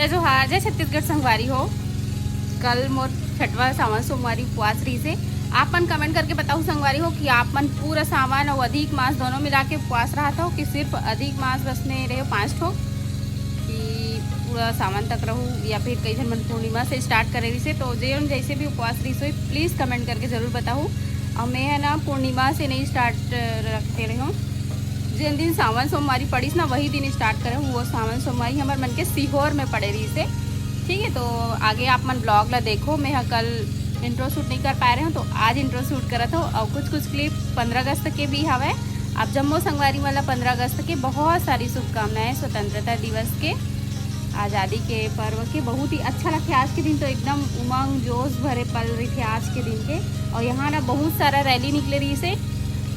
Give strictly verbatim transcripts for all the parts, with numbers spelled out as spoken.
जोहार, जय छत्तीसगढ़ संगवारी हो। कल मोर छठवां सावन सोमवारी उपवास रहिसे। आप मन कमेंट करके बताहू संगवारी हो कि आप मन पूरा सावन अउ अधिक मास दोनों मिला के उपवास रहत हो कि सिर्फ अधिक मास बस में रहे पाँच ठो, कि पूरा सावन तक रहू, या फिर कई झन मन पूर्णिमा से स्टार्ट करे रहिसे। तो जे जैसे भी उपवास रहिस होई, प्लीज कमेंट करके जरूर बताहू। और मैं है ना पूर्णिमा से नहीं स्टार्ट रखते रहे हूँ, जिन दिन सावन सोमवारी पड़िस ना, वही दिन स्टार्ट करे हूँ। वो सावन सोमवारी हमर मन के सीहोर में पड़े रहिसे। ठीक है, तो आगे आप मन ब्लॉग ला देखो। मैं ह कल इंट्रो शूट नहीं कर पाए रहे हूँ, तो आज इंट्रो शूट करत हूँ। और कुछ कुछ क्लिप पंद्रह अगस्त के भी हवे। आप जम्मो संगवारी मन ला पंद्रह अगस्त के बहुत सारी शुभकामनाएं, स्वतंत्रता दिवस के, आज़ादी के पर्व के। बहुत ही अच्छा लगथे आज के दिन, तो एकदम उमंग जोश भरे पल रहिथे आज के दिन के। और यहाँ ना बहुत सारा रैली निकले रहिसे,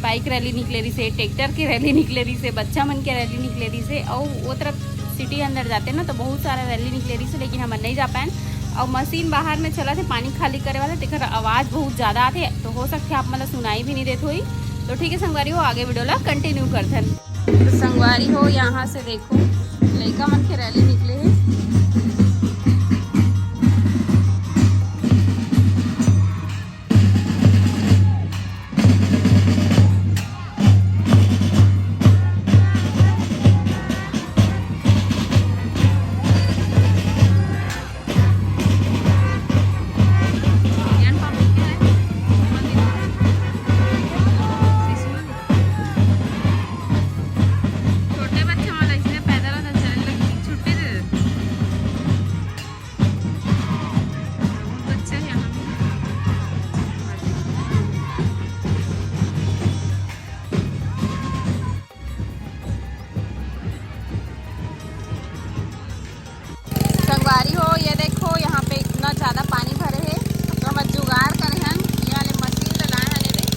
बाइक रैली निकले रहिसे, ट्रैक्टर के रैली निकले रहिसे, बच्चा मन के रैली निकले रहिसे। और वो तरफ सिटी अंदर जाते ना, तो बहुत सारा रैली निकले रहिसे, लेकिन हमन नहीं जा पाएन। और मशीन बाहर में चलत हे पानी खाली करे वाला, तेकर आवाज़ बहुत ज़्यादा आथे, तो हो सकथे आप मन ला सुनाई भी नहीं देत होई। तो ठीक है संगवारी हो, आगे वीडियो ला कंटिन्यू करथन। तो संगवारी हो, यहाँ से देखो, लइका मन के रैली निकले हे। छोटे बच्चा मन अइसने पैदल उधर चले लगे, छुट्टी दे देते। बहुत बच्चा है यहाँ पे। संगवारी हो, ये देखो, यहाँ पे इतना ज्यादा पानी भरे हे। तो हम जुगाड़ करे हन, ये वाले मशीन ला लाए हन, ये देख।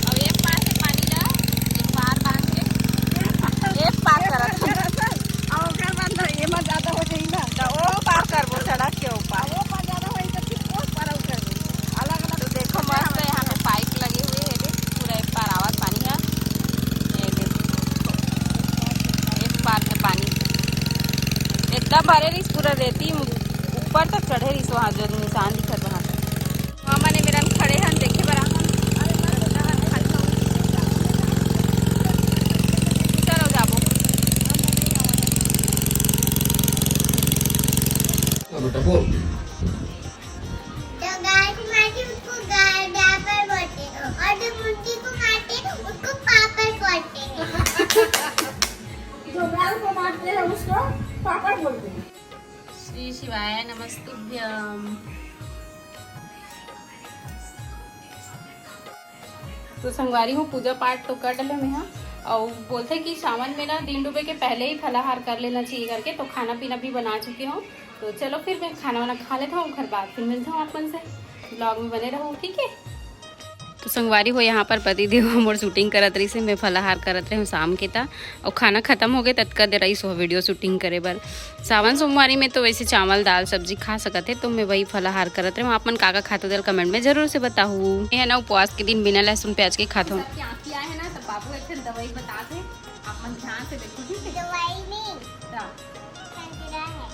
और एक पार से पानी ला, एक पार बांध के, एक पार करत हन। और ओकर बाद ना, ये मत ज्यादा हो जाई ना। तो ओ पार करबो सड़क के ऊपर। वो पार ज्यादा होई तो फिर वो पार और करबो। अलग अलग। तो देखो, मस्त है, यहाँ पे पाइप लगे हुए हैं, देख, पूरा एक पार आवत पानी है। ये देख, एक पार के पानी एकदम भरे रहिस, पूरा रेती ऊपर तक चढ़े रहिस, वहाँ जो निशान दिखत वहाँ तक। मामा ने मेरा खड़े हन, देखे बर आवन। चलो जाबो। बेटा बोल। जो गाय को मारती, उसको गाय डापर बोलते हैं, और जो मुर्गी को मारते हैं, उसको पापड़ बोलते हैं। जो गाय को मारते हैं, उसको पापड़ बोलते हैं। श्री शिवाय नमस्तुभ्यम। तो संगवारी हो, पूजा पाठ तो कर डले मेहा। और बोलथे कि सावन में ना दिन डूबे के पहले ही फलाहार कर लेना चाहिए करके, तो खाना पीना भी बना चुके हूँ। तो चलो फिर मैं खाना वाना खा लेता हूँ, ओकर बाद फिर मिलता हूँ आप मन से। ब्लॉग में बने रहो, ठीक है। तो संगवारी हो, यहाँ पर पति देव मोर शूटिंग करत रहिसे, मैं फलाहार करत रहे हूँ शाम के ता, और खाना खत्म हो गए, ततका देर रहिस हो वीडियो शूटिंग करे बर। सावन सोमवारी में तो वैसे चावल, दाल, सब्जी खा सकत है, तो मैं वही फलाहार करत रहे हूँ। आप मन का का खाते, तेला कमेंट में जरूर से बताहू। ये है ना, उपवास के दिन बिना लहसुन प्याज के खात हूँ। सबके आँखी आए है ना, तो बाबू एक ठन दवाई बता दे, आप मन ध्यान से देखो, ठीक है? दवाई नहीं। क्या? संतरा है।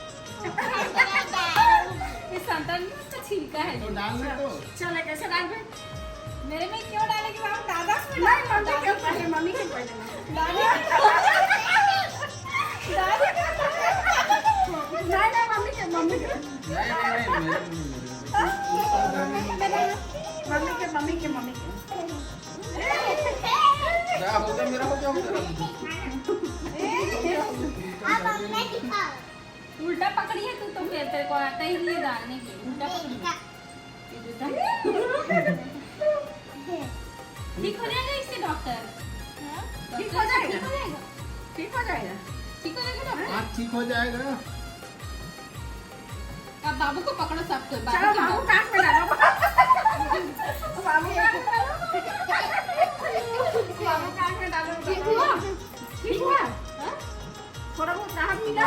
संतरा डाल। ये संतरा नहीं, उसका छिलका है। तो डाल दे तो। चलो, कैसे डाल दे? मेरे में क्यों डालेगी बाबू? दादा से नहीं, डाल। मम्मी के ऊपर है, मम्मी के ऊपर है। दादा। दादा। नहीं, नहीं, मम्मी के, मम्मी के। नहीं, नहीं, नहीं, नहीं, नहीं, नहीं। मम्मी के, मम्मी के, मम्मी के। क्या हो गया? मेरा हो गया, हो गया। अब हमने दिखाओ। उल्टा पकड़ी है तू तो, फिर तेरे को आता ही नहीं है डालने की। उल्टा पकड़ी। ठीक हो जाएगा इससे डॉक्टर? ठीक हो जाएगा। ठीक हो जाएगा। ठीक हो जाएगा। ठीक हो जाएगा डॉक्टर? हाँ, ठीक हो जाएगा। अब बाबू को पकड़ो, सब कोई। बाबू चलो, को बाबू पकड़ो। कान में डालो। बाबू कान में डालो। बाबू कान में डालो। ठीक हुआ? ठीक हुआ? हाँ? थोड़ा बहुत राहत मिला।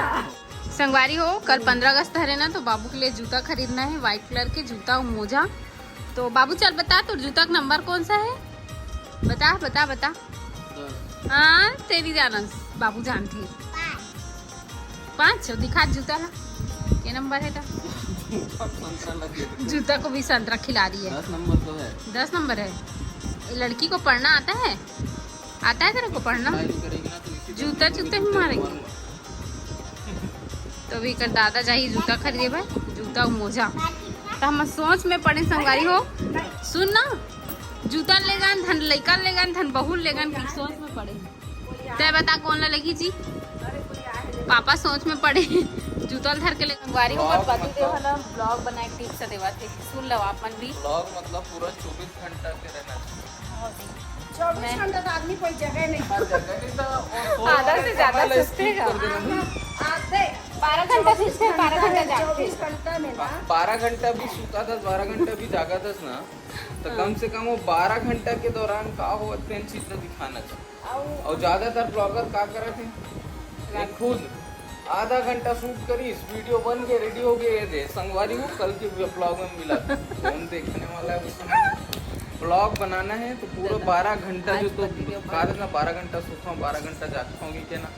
संगवारी हो, कल पंद्रह अगस्त हरे ना, तो बाबू के लिए जूता खरीदना है, व्हाइट कलर के जूता और मोजा। तो बाबू, चल बता, तोर जूता का नंबर कौन सा है? बता, बता, बता। हाँ, तेरी जानस, बाबू जानथे। पाँच। दिखा जूता ला। नंबर है तो संतरा लगे। जूता को भी संतरा खिला रही है। दस नंबर तो है। दस नंबर है। ये लड़की को पढ़ना आता है? आता है तेरे को पढ़ना? पढ़ाई नहीं करेगी ना तो इसी जूता, जूता ही मारेंगे। तो भी कर दादा जाही जूता खरीदे भाई, जूता और मोजा। तो हम सोच में पड़े संगवारी हो, सुन ना, जूता लेगन धन लइका लेगन धन बहू लेगन की सोच में पड़े। तय बता कौन ला लगी जी? पापा सोच में पड़े जूता ल धर के ले संगवारी हो। बस बाजू देवा ला ब्लॉग बनाए के टिप्स देवा थे, सुन लो आप मन भी। ब्लॉग मतलब पूरा चौबीस घंटा के रहना चाहिए। चौबीस घंटा तो आदमी कोई जगह नहीं। हर जगह नहीं तो वो सो आधा वाले से ज्यादा समय ला सुस्ते skip का। कर देना। आधे बारह घंटा सुस्ते, बारह घंटा जागते। चौबीस घंटा में ना बारह घंटा भी सुता था, बारह घंटा भी जागा था ना, तो कम से कम वो बारह घंटा के दौरान का हो तेन चीज ला दिखाना चाहिए। और और ज्यादातर ब्लॉगर का करत हे, ये खुद आधा घंटा शूट करिस, वीडियो बन के रेडी हो गए, ये दे संगवारी हो, कल के ब्लॉग में मिला। कौन देखने वाला है उसमें? ब्लॉग बनाना है तो पूरा बारह घंटा जो तो भारत ना बारह घंटा सोता हूँ, बारह घंटा जागता हूँ, क्या ना?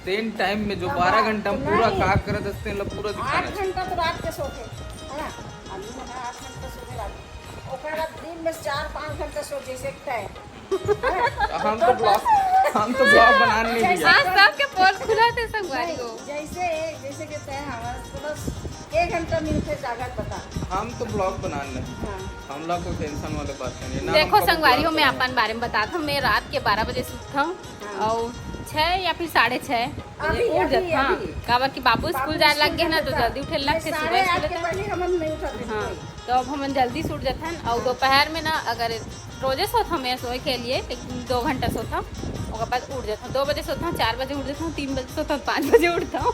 सेम टाइम में जो बारह घंटा हम पूरा का करत हस्ते हैं, पूरा दिखाना आठ घंटा तो रात के सोते है ना, आदमी मन आठ घंटा सोते रात में। ओकर बाद दिन में चार पाँच घंटा सो जैसे तय। हम तो ब्लॉग हम तो ब्लॉग बनाने नहीं दिया। आज सबके पोल खुला थे संगवारी हो। जैसे जैसे कि तय हमारा तो बस एक घंटा मिलते जागत बता। हम तो ब्लॉग बनाने नहीं। हाँ हम लोग को टेंशन वाले बात नहीं है ना। देखो हमको संगवारी हो, ब्लॉग मैं बनाना अपन बारे में बताता हूँ। मैं रात के बारह बजे सुतता हूँ और छः या फिर साढ़े छः बजे अभी, उठ अभी, जाता हूँ। हाँ, अभी। काबर कि बाबू स्कूल जाए लग गए ना, तो जल्दी उठे लग थे, सुबह साढ़े आठ स्कूल के जाता। पहले हम नहीं उठा थे हाँ, कोई। तो अब हम जल्दी से उठ जाते हैं। और दोपहर में ना अगर रोजे सोता हूँ मैं सोए के लिए, लेकिन दो घंटा सोता हूँ, ओकर बाद उठ जाता हूँ। दो बजे सोता हूँ, चार बजे उठ जाता हूँ, तीन बजे सोता हूँ, पाँच बजे उठता हूँ।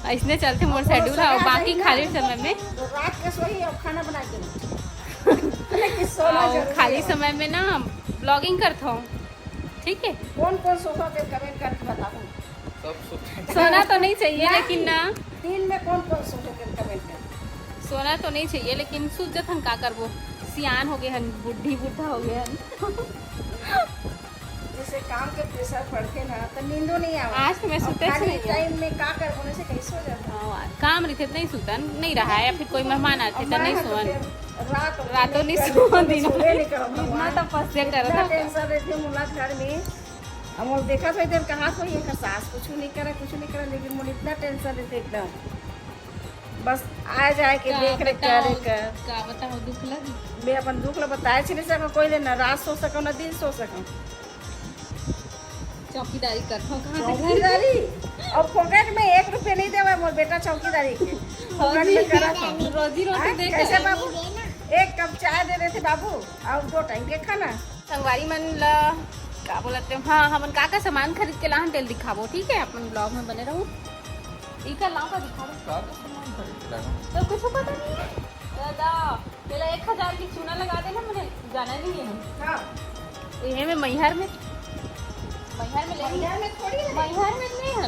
ऐसने चलते मोर शेड्यूल है। और बाकी खाली समय में तो रात के सोई और खाना बना के कि सोना और जरूरी खाली है। समय में ना ब्लॉगिंग करता हूँ, ठीक है। कौन कौन सोफा पे कमेंट करके बताओ। सब सोते हैं। सोना तो नहीं चाहिए लेकिन ना, दिन में कौन कौन सोफे पे कमेंट कर? सोना तो नहीं चाहिए लेकिन सूत जथन, का करबो, सियान हो गए हन, बुढ़ी बुढ़ा हो गए हन। जैसे काम के प्रेशर बढ़ के ना तो नींदो नहीं आवे। आज तो मैं और सुते से खाली नहीं हूँ। टाइम में का करबो ना से कैसे हो जाता? हाँ, काम रहिथे तो नहीं सुतन, नहीं रहा है, या फिर कोई मेहमान आते तो नहीं सोन। रात रातों नहीं सोन, दिन सोए नहीं करब इतना भगवान। तपस्या करत इतना हूँ। टेंशन रहते मुलाकात घर में। हम लोग देखा थे इधर कहाँ से ये का सास कुछ नहीं करे, कुछ नहीं करे, लेकिन मुझे इतना टेंशन रहते एकदम। बस आ जाए के का देख रे बताओ, करे कर। का बताओ, दुख लगी। मैं अपन दुख ला बताए छे नहीं सको कोई ले ना रात सो सको ना दिन सो सको। चौकीदारी करता हूँ, कहाँ से घर चौकीदारी और पॉकेट में एक रुपया नहीं देवे मोर बेटा चौकीदारी के। पॉकेट में करा था। रोजी रोटी हाँ, दे कैसे के। बाबू? एक कप चाय दे रहे थे बाबू और दो टाइम के खाना। संगवारी मन ला का बोलत रहे, हाँ, हमन का का सामान खरीद के लाहन तेल दिखाबो, ठीक है, अपन ब्लॉग में बने रहू। इकर लाओ का दिखाबो। का का सामान खरीद के लाना? तो कुछ पता नहीं है दादा, तेला एक हजार की चूना लगा देना, मैंने जाना नहीं है। हाँ, ये में मैहर में, मैहर में ले मैहर में थोड़ी है। मैहर में नहीं है,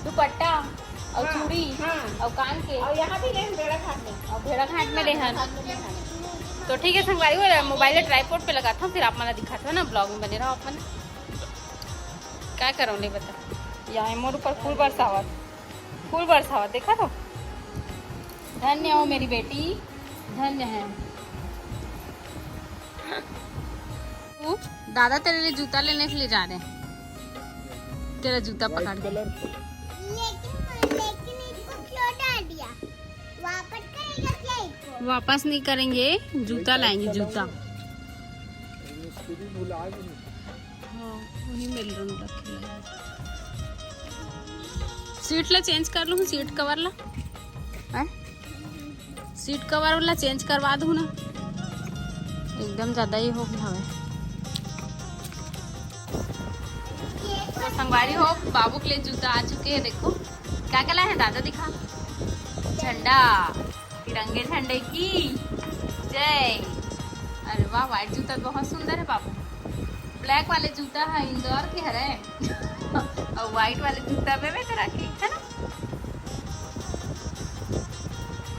दुपट्टा और हाँ, चूड़ी हाँ। और कान के। और यहाँ भी लेन बेड़ा घाट में। और भेड़ाघाट में लेहन। तो ठीक है संगवारी, वो मोबाइल ट्राइपॉड पे लगाता हूँ, फिर आप मन ला दिखाता हूँ ना, ब्लॉग में बने रहो आप मन। का करो ले बता, यहाँ मोर ऊपर फूल बरसावत, फूल बरसावत, देखा तो। धन्य हो मेरी बेटी, धन्य है। तू, दादा तेरे लिए जूता लेने के लिए जा रहे हैं, तेरा जूता पकड़ के। लेकिन लेकिन इसको क्यों डाल दिया? वापस करेगा क्या इसको? वापस नहीं करेंगे, जूता लाएंगे, जूता। स्कूटी भुला गई। हाँ, वही मिल रहा हूँ, रख के लाएंगे। सीट ला चेंज कर लूँ, सीट कवर ला। हैं? सीट कवर वाला चेंज करवा दूँ ना, एकदम ज्यादा ही हो गया हवे। तो संगवारी हो, बाबू के लिए जूता आ चुके हैं। देखो क्या क्या लाए हैं दादा, दिखा। झंडा, तिरंगे झंडे की जय। अरे वाह, व्हाइट जूता तो बहुत सुंदर है बाबू। ब्लैक वाले जूता है इंदौर के हरे। और व्हाइट वाले जूता में मैं करा के, है ना?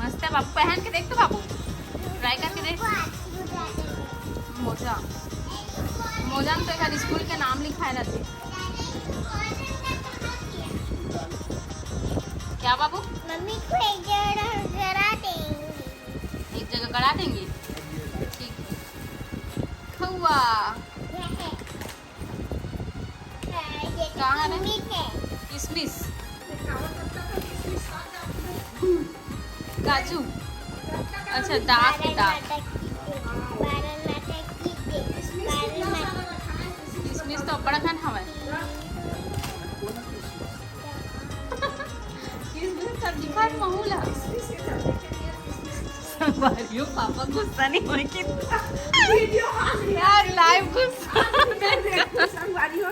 मस्त है बाबू, पहन के देख तो बाबू, ट्राई करके देख। मोजा, मोजा में तो एक स्कूल के नाम लिखाए रहते। क्या बाबू? मम्मी को एक डेढ़ बढ़ा देंगे। ठीक। खौआ। कहाँ है? किशमिश। काजू। अच्छा, दाख के दाख। किशमिश तो अब्बड़ अकन हवय। किशमिश सब दिखात महू ला। संगवारी हो, पापा गुस्सा नहीं होए कि यार, लाइव गुस्सा। संगवारी हो,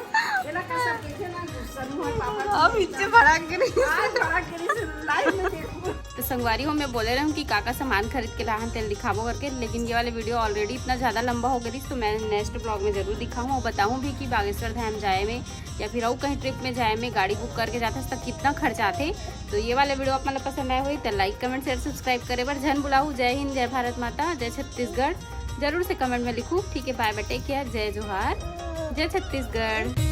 एला का सब देखे ना, गुस्सा नहीं होए पापा। अब इच्छे भड़क गिरी। आज भड़क गिरी, लाइव में देखो। तो संगवारी हो, मैं बोले रहूँ कि का का सामान खरीद के लाहन, तेला दिखाबो करके, लेकिन ये वाले वीडियो already इतना ज़्यादा लंबा हो गई, तो मैं नेक्स्ट ब्लॉग में जरूर दिखाऊँ और बताऊँ भी कि बागेश्वर धाम जाए में या फिर अउ कहीं ट्रिप में जाए में गाड़ी बुक करके जाते हैं तो कितना खर्च आते। तो ये वाला वीडियो आप मन ला पसंद आए होही तो लाइक, कमेंट, शेयर, सब्सक्राइब करे बर झन भुलाहू। जय हिंद, जय भारत माता, जय छत्तीसगढ़ जरूर से कमेंट में लिखू। ठीक है, बाय बाय, टेक केयर, जय जोहार, जय छत्तीसगढ़।